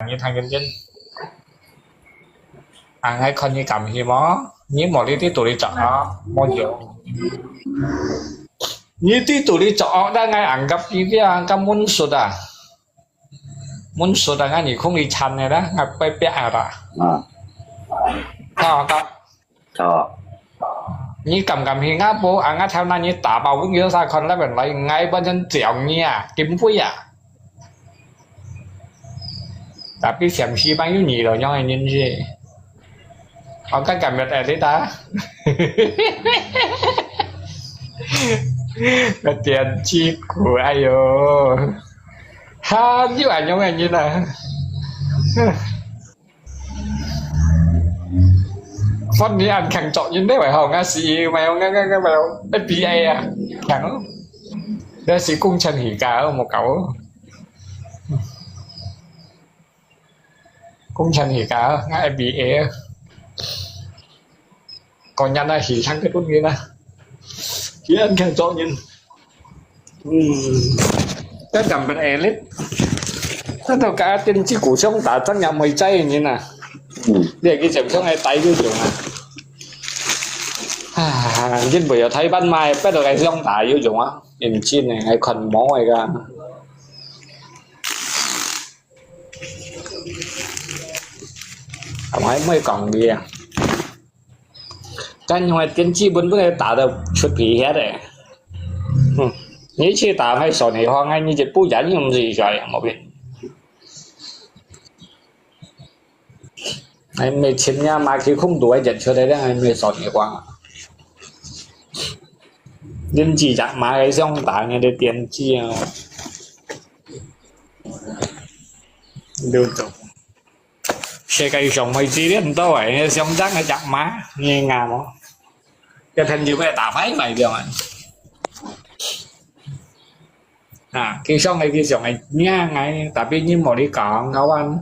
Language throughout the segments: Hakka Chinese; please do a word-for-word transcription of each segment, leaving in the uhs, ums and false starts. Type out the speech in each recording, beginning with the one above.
你聽認真。啊，𠊎看你敢去無？你無你在肚裡作惡，無用。你在肚裡作惡，但𠊎anggap你，anggap munsuh啊。Munsuh啊，𠊎你空裡慘个啦，𠊎拜拜啊啦。啊。啊，啊。哦。你敢敢去𠊎屋，啊，𠊎頭那你打包分佢儕看，那邊來，𠊎本身將你啊，金杯啊。 Tapi siam si pang yun nyi lo nyong ai nyin si. Kau kan kam yat ai ta. Kau tian chi ku ayo. Han yu ai nyong ai nyin a. Phone ni an khang chok nyin de wai hong a si mai hong a a a mai hong a B A a. Khang. Đó là sự công trình hiện tại một cậu. Công trình hiện tại, ngã B A. Còn nhà này thì sang cái tuần kia nè. Thì anh khang chok nyin. Ừm. Cái dòng bên elite. Cái đầu cả tiên chỉ củ sống đã tăng nhập mười trái nyin nè. Ừm. Để cái chậm sống ai tay vô dụng à. À, nyin bây giờ thấy ban mai, bắt đầu cái sống đã vô dụng á. Nyin chi này, ai còn mỏ ai cả. Không phải mới còn gì à. Cái nhưng mà tiên tri bún bún này tạo được xuất hiện hết rồi. Ừm. Như chỉ tạo hay sổ này hoang hay như chỉ bút giá như gì rồi, một bên. Ai mê chim nha, mà khi không đủ ai giật cho đấy, ai mê sọt nhẹ quang. Nên chỉ chắc mà cái xong ta nghe được tiền chi à. Được rồi. Sẽ cái sống mấy chi đến đâu ấy, xong chắc là chắc mà, nghe ngà mà. Cái thân như vậy ta phải phải được rồi. À, cái sống này, cái sống này, nghe ngay, tapi như một đi講, các bạn.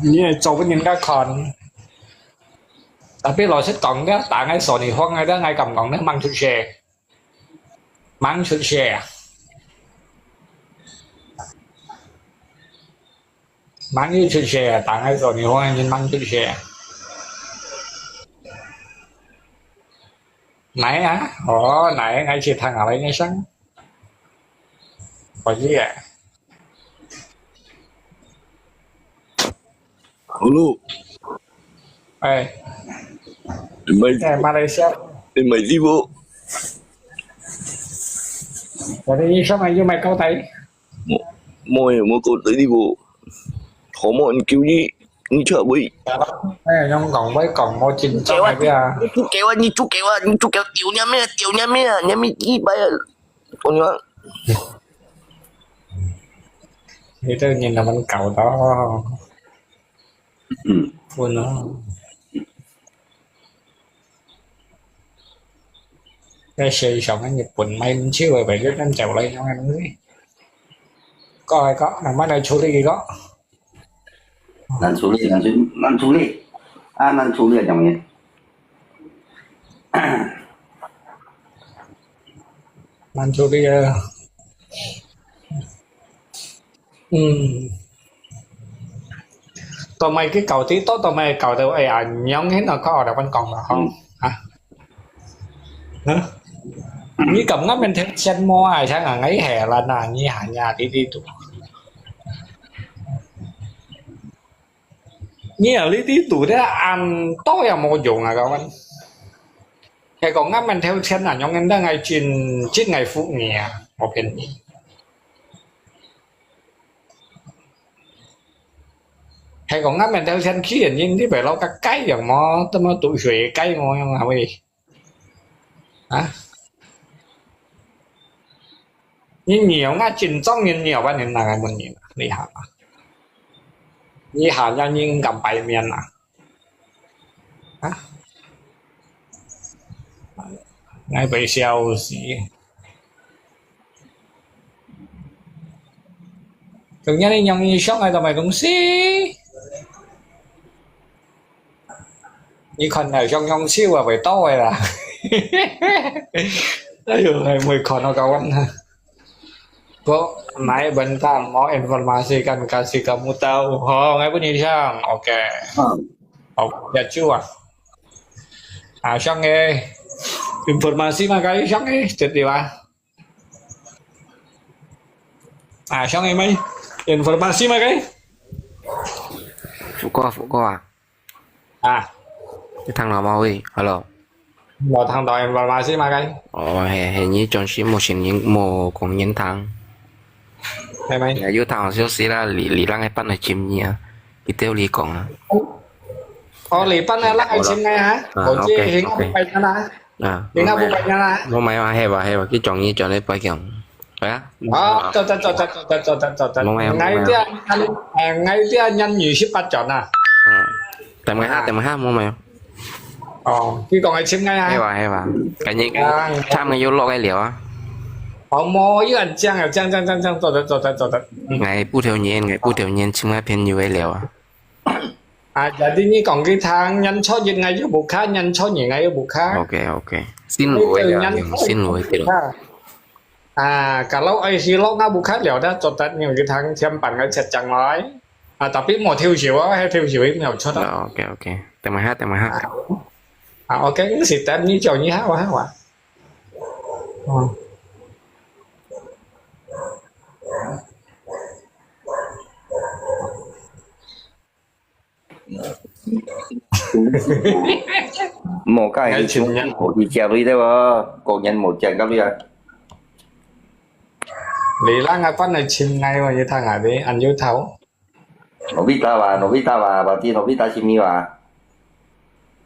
Như là cho cái những cái con. Tapi lo sẽ còn cái, ta ngay sổ này, hoặc ngay đó, ngay cầm còn nó mang chút xe. Mang chút xe. Mang như chút xe, ta ngay sổ này, hoặc ngay mang chút xe. Này à? Ồ, này, ngay chỉ thằng ở đây ngay sáng. Có gì à? Hello. Ê. Mày, ê, Malaysia. Ê, mày đi bộ. Rồi đi, sao mày vô mày câu tay? Mày, mày câu tay đi bộ. Khó mà anh kêu đi, anh chở bụi. Ê, nhông còng với còng mô trình. Chú kéo à, mày biết à? Chú kéo à, chú kéo à, chú kéo, tiểu nha mẹ, tiểu nha mẹ, nha mẹ đi bay à. Ủa nhá. Thì tự nhiên là mình cầu đó. Ừ. Ủa nó. Cái xe sống ở Nhật Bản, mày mình chiêu rồi, phải rất nên chèo lấy nó ăn đi. Coi có, nó mới nói chú đi có. Năn su li, năn su, năn su li. A, năn su li a, chang ye. Năn su li a. Ừm. Tao mày cái cầu tí tốt, tao mày cầu tao, ê, à, nhóng hết nó có ở đâu văn phòng là không? Ừm. Hả? Hả? Nyi kam ngắm men thèn chén mò ai chang a ngai hè la na nyi hà nhà đi đi tu. Nyi a li đi tu de an to ya mo dùng a kawan. Cái có ngắm men theo chén a nhong en đang ai chin chin ngai phu ngi a mo phen nyi. Hay có ngắm men theo chén khi nyi đi về lo cái cái yang mo, tao mo tu suy cái mo yang a wei. Hả? Nyi nhiều ngã chín trăm nghìn nhiều bao nhiêu là ngày một nghìn đi hả? Nyi hả nhà nyi ngắm bài miền à? Hả? Ngay bây giờ gì? Tự nhiên đi nhong nyi sống ai tao mày cũng xí. Nyi còn ở trong nhong xíu à, phải to rồi là. Ai ơi, mười con nó cao lắm ha. Kok, naik bentar, mau informasi kan kasih kamu tahu. Ho, ngai pun ni siang. Oke. Hmm. Oke, ya cuak. Ah, siang eh. Informasi mah kai siang eh, jadi lah. Ah, siang eh mai. Informasi mah kai. Fuko, fuko ah. 啊，你聽到無喂？Hello。無聽到，informasi mah kai？哦，係，係，你暫時無聲音，無講音聽。係咪？有聽少少啦，你，你讓佢搬來尋你啊，佢兜你講啊。哦，你搬來讓佢尋你啊？啊，我這係我拜年啊。啊，你那不拜年啊？我買啊，係吧，係吧，佢轉你轉你拜講。 係啊。啊，做得做得做得做得做得。無咩，無咩。𠊎這，誒，𠊎這年二十八轉啊。嗯，等一下，等一下，無咩。哦，佢講愛尋𠊎啊。係哇，係哇，趕緊，啊，他們又落來聊啊。哦，無，又恁靚啊，靚靚靚靚，做得做得做得。嗯。𠊎不條年，𠊎不條年，尋𠊎朋友來聊啊。啊，jadi你講佢聽，年初一𠊎又無卡，年初二𠊎又無卡。OK，OK，新路个聊，新路个聊。 啊，kalau ai silok nga buka liao dah，做得用佢聽，前半个切正來。啊，tapi無偷笑啊，係偷笑佢無出啊。哦，OK，OK，等一下，等一下。啊，啊，OK，你是等你叫你好啊，好啊。哦。 無介意，無去食鐳對無？過年無食過鐳啊？你啦，𠊎翻來尋𠊎，𠊎要聽下你，恁有頭。Novita啊，Novita啊，berarti Novita尋你啊？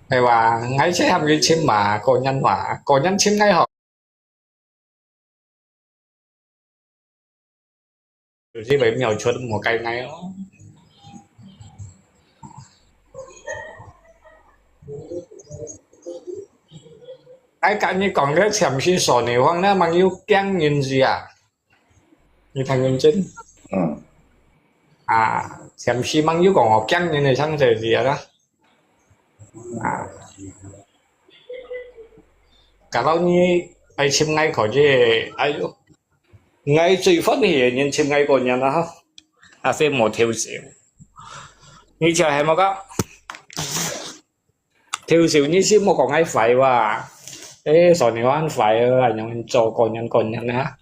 係話，𠊎先喊佢尋嘛，過年嘛，過年尋𠊎好。 有時會秒出無該𠊎哦。哎，跟你講个前世所你講那網友驚人字啊，你聽認真。嗯。啊，前世網友講我驚人的上世字啊。 啊。Kalau你愛尋𠊎可以，哎喲，𠊎最歡喜个人尋𠊎過年啊，哈，啊，係無偷笑。你就係麼个？偷笑你係莫講𠊎壞話，誒，所以你還壞啊，恁樣做過年過年啊。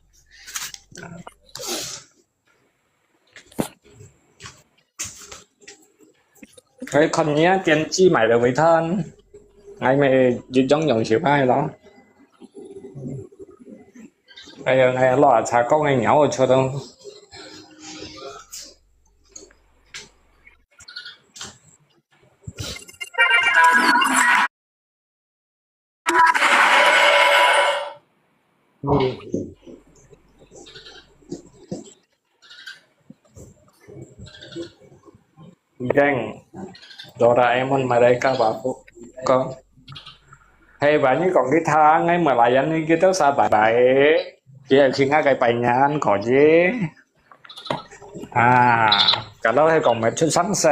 哎，看你啊，電子買了會攤，哎，咪一種用手牌咯。哎呀，哎呀，落下茶講个鳥出到。 Geng, Doraemon mereka babu ko. Hei, banyak kong kita ngai melayan ni kita sabar baik. Dia singa kai panyan ko je. 啊，kalau係講毋係出生世，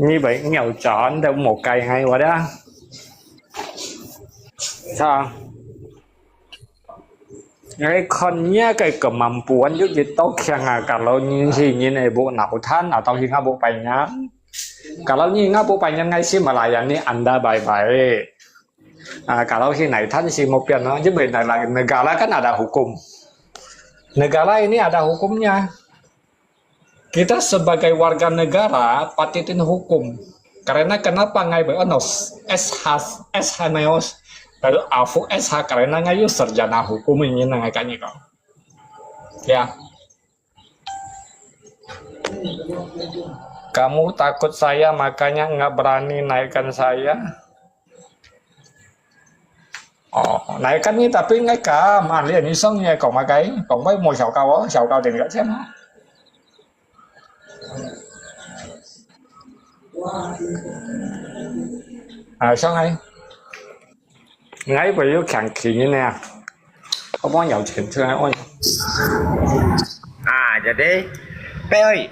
你會扭轉都無計，係話啦。啊，你看你个kemampuan有幾多強啊？Kalau你係人係無腦tan，atau singa無panyan。Kalau你singa無panyan，ngai si melayan你anda baik-baik。 Ah, kalau hinaitan si Mopian, no, jadi negara kan ada hukum. Negara ini ada hukumnya. Kita sebagai warga negara patitin hukum. Karena kenapa ngai be ano S H S H Neos lalu afu S H karena ngayu sarjana hukum ini nang kani ko. Ya. Kamu takut saya, makanya nggak berani naikkan saya. 哦，naikkan你tapi ngai kam，啊，你你上你講麼个？講咩無效果哦，效果定个錢哦。啊，上來。 Ngai pun有強氣呢，我幫有錢出來，我啊，jadi，八位，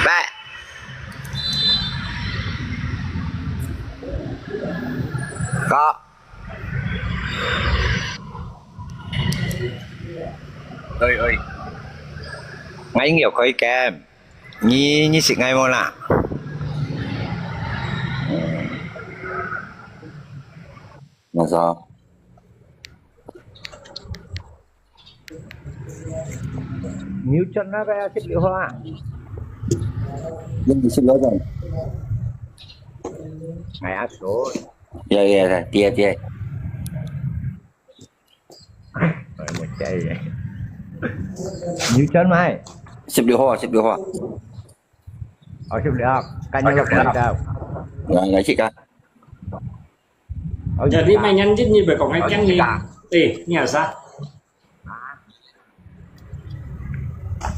八，九，喂，喂，𠊎有開game，你，你識𠊎無啦？那啥？你有轉那個十六號啊？你十六號？哎呀，sorry。Ya, ya, ya, dia, dia. 哎，我在耶。你轉咩？十六號，十六號。哦，十六號，今日十六號。來，來去看。哦，Jadi mainan jin ni berkong kan ni. Eh, ni asa.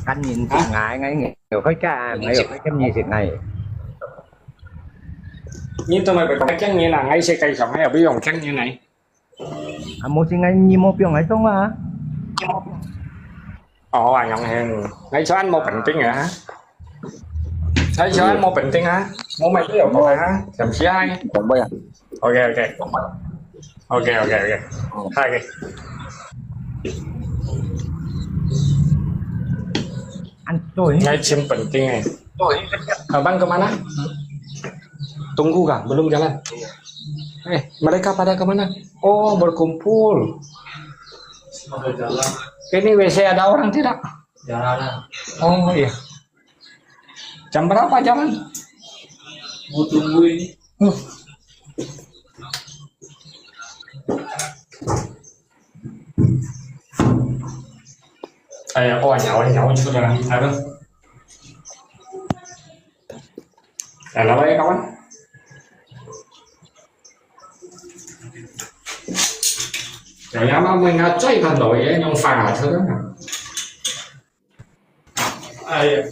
今年食𠊎，𠊎有開價，𠊎有開今年食𠊎。你做麼个講今年啊？𠊎食雞上，還有不用今年來。 啊，無事，𠊎你無放𠊎鬆啊。哦，恁樣嘿，𠊎算無penting啊。𠊎算無penting啊，無買都有講啊，想死啊。Không bao giờ. Ok, ok. Ok, ok, ok. Hai, ok. Ăn tôi. Ngay chim penting eh. Abang kemana? Tunggu kah? Belum jalan. Eh, mereka pada kemana? Oh, berkumpul. Ini W C ada orang tidak? Jarang. Oh, iya. Jam berapa jalan? Mau tunggu ini. Uh. Ay, ako, ayaw, ayaw, ayaw, ayaw. Ay, laway, kawan. Yang, yang, mga, mga, choy, kan, laway, eh, yung fanga, choy, kan. Ay.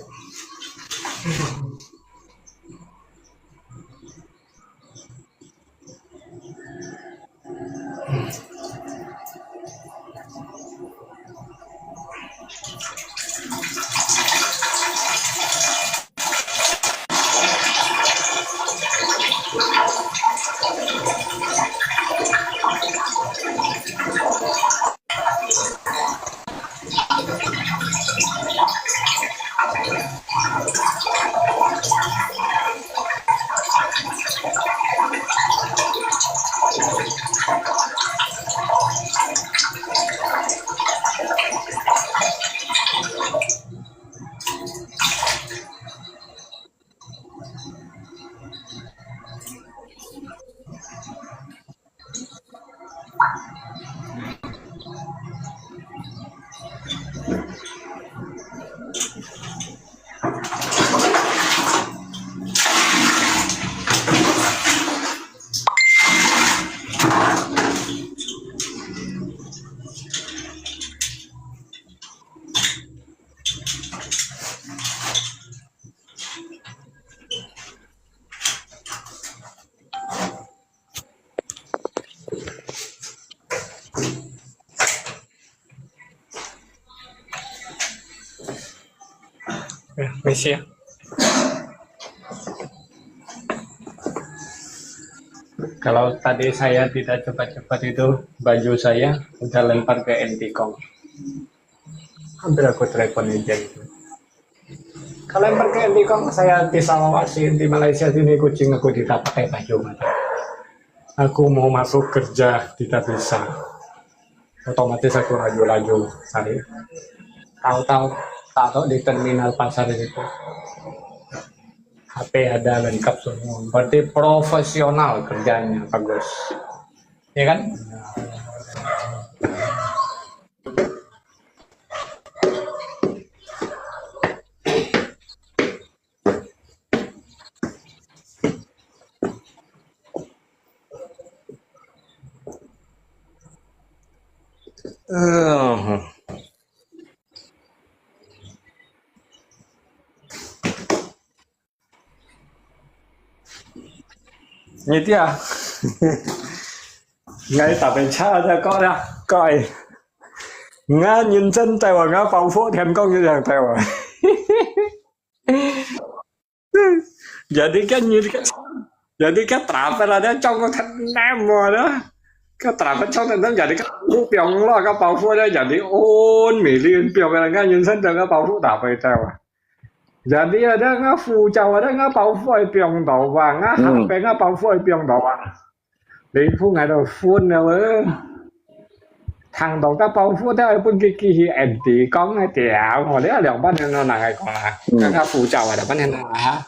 Ya, permisi ya. Kalau tadi saya tidak cepat-cepat itu, baju saya udah lempar ke Entikong. Hampir aku telepon agent itu. Kalau lempar ke Entikong, saya di Sulawesi, di Malaysia sini kucing aku tidak pakai baju. Aku mau masuk kerja, tidak bisa. Otomatis aku laju-laju cari. Tahu-tahu, tahu di terminal pasar itu. H P ada lengkap semua. Berarti profesional kerjanya, bagus. Ya kan? Ni dia. Ngai tapi cha ada kau dah, kau. Ngai nyinchen tai wa, ngai pau fo thiam kong yu yang tai wa. Jadi kan, jadi kan, jadi kan travel ada chong ko kan nem mo dah. 該打个仗个人，人哋个包袱放落，个包袱咧，人哋安美麗放个，人家人生个包袱打敗掉啊。人哋啊，人家護照啊，人家包袱愛放到啊，人家下邊个包袱愛放到啊。你付𠊎都分了喂。聽到个包袱都愛分佢寄去Andy講个掉，我這兩百年都拿來講啊，人家護照啊，兩百年都拿啊。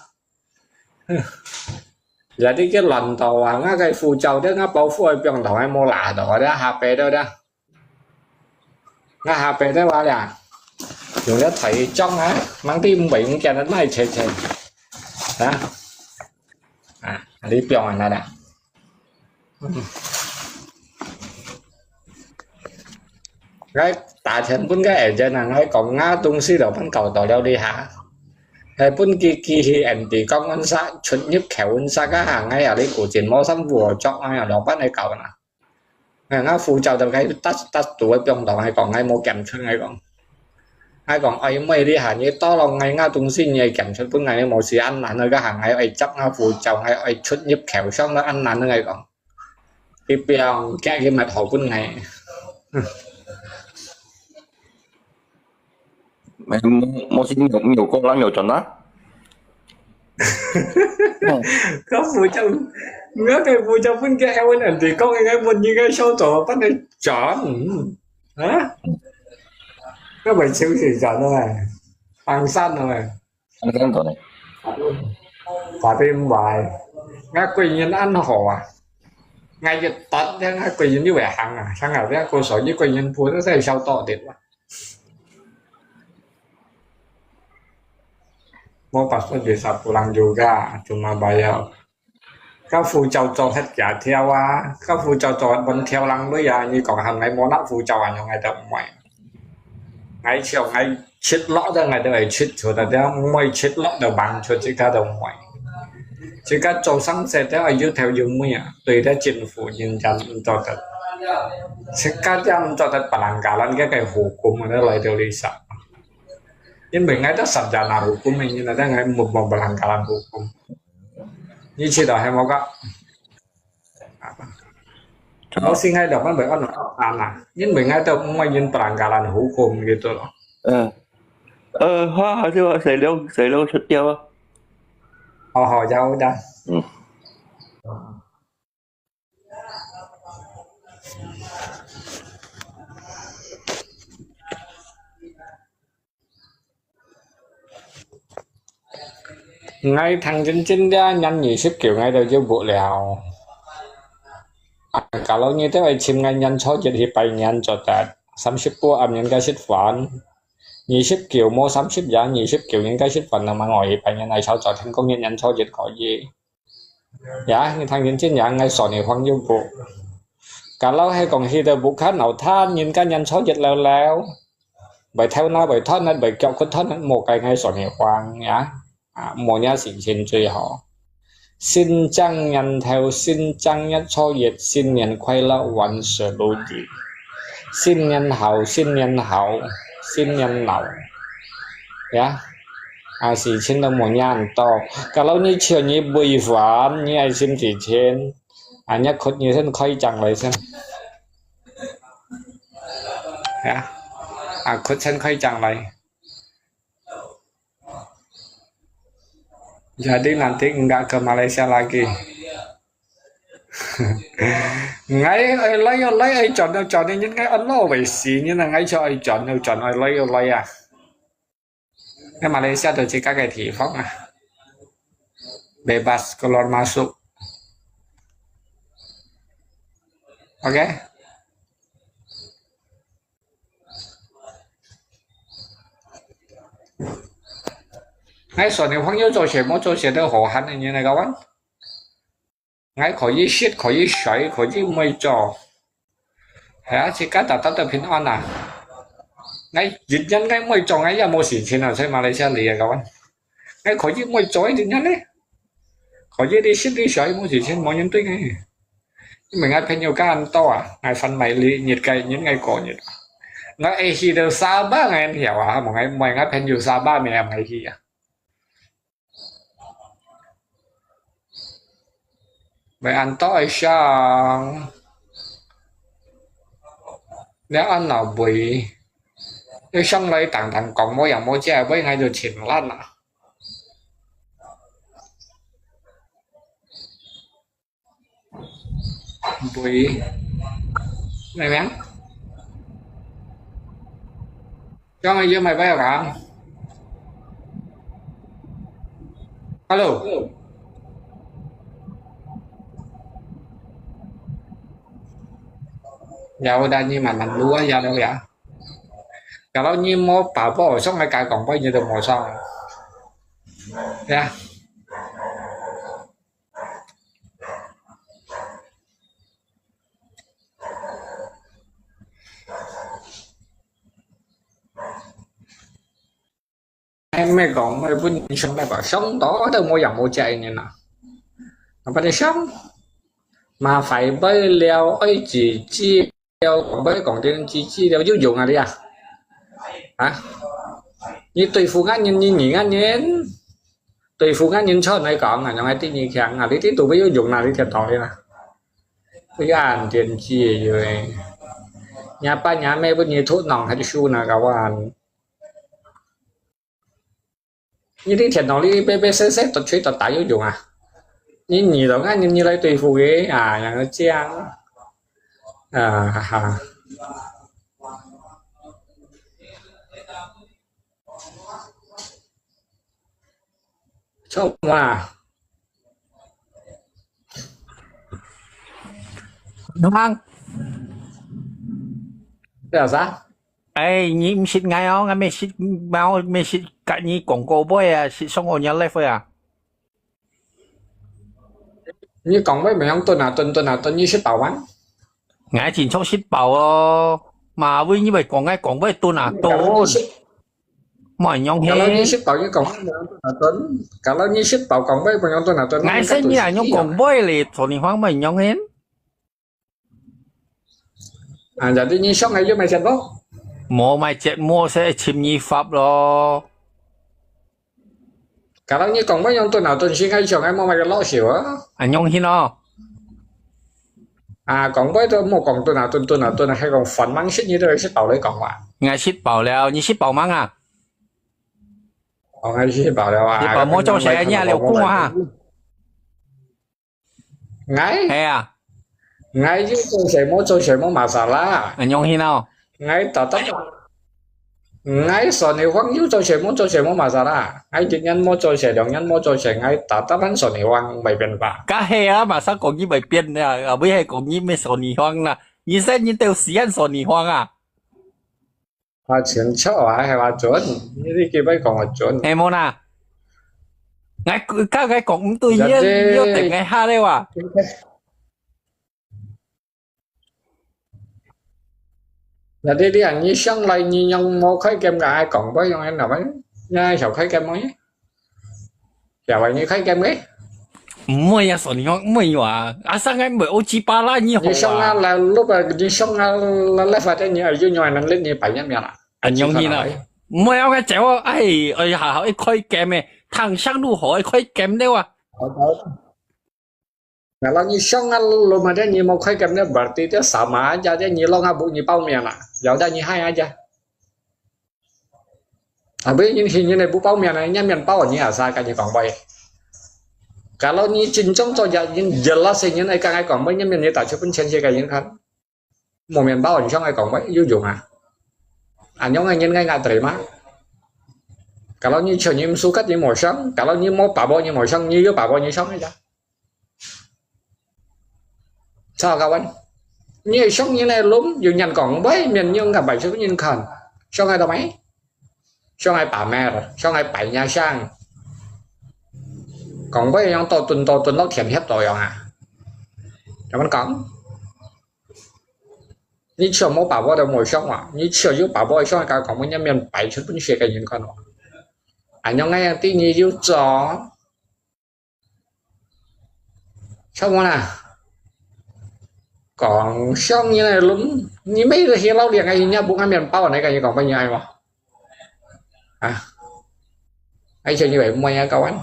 Jadi佢亂到啊，𠊎个護照，𠊎个包袱愛放到，𠊎無拿到，𠊎下背到的。𠊎下背的話呀，用這台裝啊，mang đi五百元件，買切切。啊，啊，你放啊，那啦。嗯。 𠊎打電分个agent啊，𠊎講吾東西就分搞到了這下。𠊎分佢寄去Andy講，阮儕出入口，阮儕个下，𠊎也哩古今無三無著啊，兩班來搞啦。𠊎，𠊎護照就該搭搭တူ个放到，𠊎講，𠊎無檢出，𠊎講。𠊎講，哎，妹，這下你到了，𠊎，吾東西你檢出分𠊎，你無事恁難，該下，𠊎愛接吾護照，𠊎愛出入口上到恁難，𠊎講。 佢放假佢乜好分𠊎。沒，沒，沒事，你有，你有過，讓你有轉啊？嗯。該護照，𠊎个護照分佢，愛問人哋講，應該問應該收走，分佢轉。嗯。啊？該咪就是轉咯，放生咯。 恁樣做呢？Tapi唔會，𠊎貴人恁好啊。𠊎一得了，𠊎貴人又會行啊，行啊，這個所以貴人不是在笑到的啦。Mau pasal bisa pulang juga, cuma bayar. 該護照做忒幾條啊，該護照做忒半條零鐳啊，你講喊𠊎無拿護照啊，仰𠊎都毋會。𠊎笑𠊎出落个，𠊎都會出出个，毋會出落就吂出，自家都毋會。自家做生意都愛有頭有尾啊，對得政府人家毋做得。自家都毋做得，別人家人个个hukum啊，來到這煞。因為𠊎都sarjana hukum个人啊，但𠊎無，無別人家人hukum。 你知道係無个？我先愛兩萬八萬安啊，因為𠊎都毋會用pelanggaran hukum gitu咯。嗯。呃，好，好，就洗了，洗了出掉啊。好，好，有的。嗯。 𠊎聽真真个，年二十九𠊎都入屋了。啊，kalau你兜愛尋𠊎年初一去拜年做得，三十八暗年个食飯。二十九無三十日，二十九年个食飯，那麼𠊎去拜年，𠊎朝早天光日年初一可以。 呀，你聽真真呀，𠊎所以放入屋。Kalau係講去到屋下鬧攤，人家年初一了了，會頭那會斷，會腳骨斷，無該𠊎所以放呀。啊，無這事情最好。新正年頭，新正月初一，新年快樂，萬事如意。新年好，新年好，新年老。呀，啊，事情都無恁多。Kalau你笑你違反，你愛心事情，啊，你哭你先開張來先。呀，啊，哭先開張來。 Jadi nanti enggak ke Malaysia lagi.𠊎愛來愛來愛轉就轉，你應該安樂為死，你那𠊎就愛轉就轉，愛來愛來啊。該馬來西亞就自家个地方啊，bebas keluar masuk。OK？ 𠊎所有朋友做事無做事都好閒个人來个，𠊎可以食，可以睡，可以毋會做。係啊，自家大家都平安啊。𠊎一日𠊎毋會做，𠊎也無事情啊，在馬來西亞裡个，𠊎可以毋會做一日呢。可以你食你睡，無事情，無人對𠊎。 因為𠊎朋友較多啊，𠊎還買日日个日𠊎過日。𠊎愛去到沙巴𠊎曉啊，無𠊎無𠊎朋友沙巴咩𠊎去啊。May ăn to ay siyang. 你安老尾，你上來單單講無樣無隻，尾𠊎就盡爛啊。尾，明明？ Yang aja mai bayar kan? Halo. Ya udah, nyi manman lu aja lo ya. Kalau nyi mau pabo, song ai kai kong bai nyi tu mau song. Ya. Ai，毋係講，毋係分人上來吧，上到都無樣無隻个人啊。Apa你上？Mà phải bơi leo，愛自己了，講bơi講電自己了，有用啊你啊？啊？你對付𠊎人，你認𠊎人，對付𠊎人出來講啊，用愛對你強啊，你知道有用啊，你聽到的啦。不要安電自己，因為若爸若姆分你土囊還是樹那個啊。 你的電腦裡白白色色，都吹到打有用啊！你你都按你你來對付个啊，像个這樣啊，哈哈。錯嘛？你好。這有啥？ 哎，你毋識𠊎哦，𠊎毋識，𠊎毋識甲你講過話啊，識上我若live啊。你講話毋用蹲啊蹲，蹲啊蹲，你食飽嗎？𠊎真正食飽哦，嘛為你會講𠊎講話蹲啊蹲，你食，莫用嘿。Kalau你食飽，你講話毋用蹲啊蹲。Kalau你食飽，講話毋用蹲啊蹲。𠊎識你啊，用講話咧，昨日晚莫用嘿。 啊，jadi你想愛有麼節目？無麼節目，係尋你法咯。Kalau你講話用蹲啊蹲，係愛想愛無麼个老笑啊？啊，用心哦。啊，講話都莫講蹲啊蹲，蹲啊蹲，還講繁忙事，你都係食飽來講話。𠊎食飽了，你食飽吂啊？哦，𠊎食飽了啊。你飽無做事，你還有工啊？ 𠊎？係啊。𠊎有做事無做事無masalah。恁樣形哦。𠊎tetap，𠊎Sony Huang有做事無做事無masalah。𠊎一年無做事，兩年無做事，𠊎tetap還Sony Huang，毋會變化。該係啊，masa講你會變啊，後尾係講你毋係Sony Huang啦。你識你都死還Sony Huang啊？ 啊，清楚啊，係話準，你，你基本講話準。係無啦？𠊎，該𠊎講毋對，你又，你又等𠊎下了哇？那你，你啊，你上來你用無開game，該講話用个哪位？你還曉開game無？ Siapa ini kai kem ke？毋會啊，Sony Huang，毋會啊。Asal𠊎毋會O G八啦，你好啊。你上啊，來錄啊，你上啊，來來發展你啊，有用能力你擺下面啦。恁樣形啊。毋會啊，𠊎講哦，哎，哎呀，好，一開game誒，躺上路好，一開game了啊。好，好。Kalau你上啊，錄嘛，你無開game了，berarti itu sama aja，你浪啊，不，你報名啦，要得你害aja。 Tapi ini, ini不報名呢，人面包你啊，啥跟你講話？Kalau你真正做人，人jelas人愛跟你講話，人面你打出分全世界人看，無面包你想愛講話有用啊？恁樣个人愛𠊎terima？Kalau你全人suka你無上，kalau你無把握你無上，你有把握你上个呀？ Sao kawan? Ni song ni nai lum, yu nyan kong bai, mian ni ngam bai shu nyin kan. Song ai tamai? Song ai pamer, song ai pai nya sang. Kong bai yang to tun to tun lau thiam hiap to yang a. Kawan kong? Ni chua mo pa bo da mo song wa. Ni chua yu pa bo song ai ka kong mo nya mian bai shu pun shie ka nyin kan wa. Anh nói ngay tí ni yu cho. Sao mà nè? Còn sống như này lắm, như mấy đứa hiếu lắm liền ngay nhá, bụng ăn miệng bao này cái gì còn bao nhiêu ai mà. À, ai chơi như vậy mua nha cậu anh.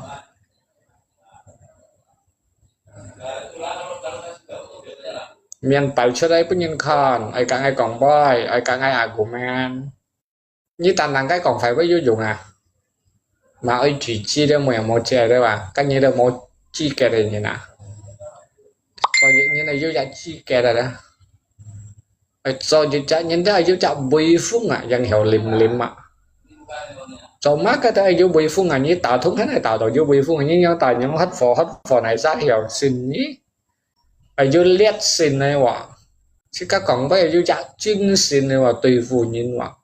面擺出來分人看，愛甲𠊎講話，愛甲𠊎argument。你單單个講話會有用啊？嘛愛自制个，無有無知个啊？甲你都無資格个人啊！所以你呢有隻資格个啦。愛做一隻人都愛有隻威風啊，然後凛凛啊。做麼个都愛有威風啊？你打通還係打到有威風啊？你仰打仰發火發火來啥曉信你？ 愛有烈性个話，自家講話愛有隻精神个話，對付人話。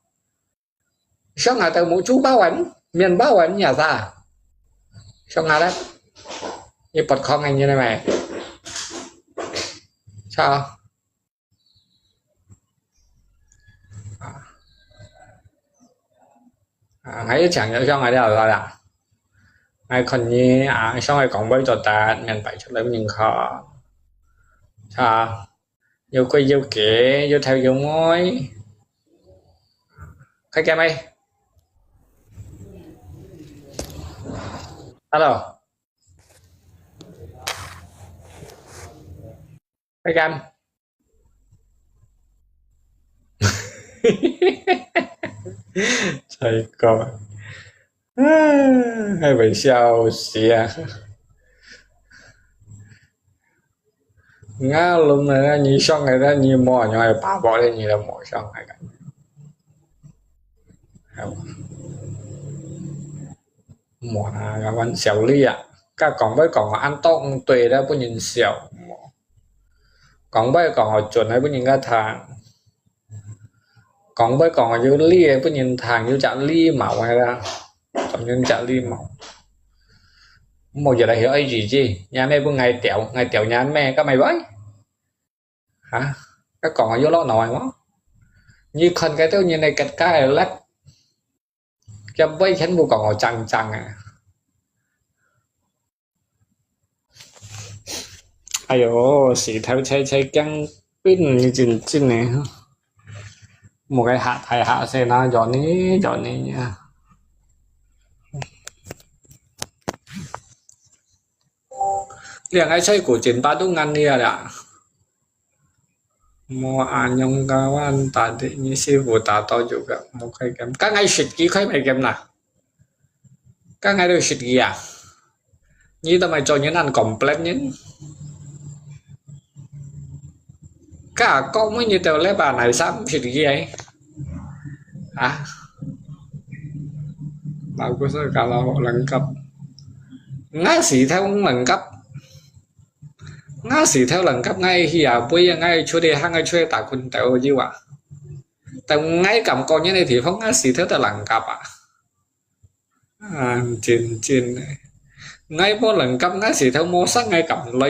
像𠊎兜目珠包完，面包完也啥？像𠊎咧，你不抗个人了沒？操！啊！啊，𠊎又講了，像𠊎了，了啦。𠊎看你啊，像𠊎講話做得，面擺出來分人看。啊，又貴又價，又頭又尾。開game未？Hello。開game。 最高。唉，會笑死啊！𠊎攏啊，你想个，你無，你會把握个，你都無想个。無啊，𠊎玩笑你啊，甲講話講啊，恁多毋對了，分人笑。講話講啊，準了，分人家聽。 講話講有理个分人聽，有隻禮貌个啦，做人隻禮貌。莫越來越愛自己，若姆分𠊎屌，𠊎屌若姆，敢會會？哈？該講有落腦个無？你看該兜人个結界个咧，佢尾全部講我正正个。 哎喲，死頭切切驚，真真真个，莫个嚇大嚇細啦，有呢有呢啊！兩个吹鼓真巴都硬了啦。 無恁樣个，阮打的，你師傅打到有个，無開game。該𠊎實機開咩game啦？該𠊎都實機啊！你都毋係做人恁complain人。該講每日都禮拜來三實機个。啊？Bagus kalau lengkap。𠊎是頭毋lengkap。 𠊎是頭lengkap，𠊎去啊，飛啊，𠊎出去行，𠊎出去打滾都有啊。但𠊎感覺人个地方，𠊎是頭都lengkap啊。啊，真真个。𠊎無lengkap，𠊎是頭無生，𠊎敢來。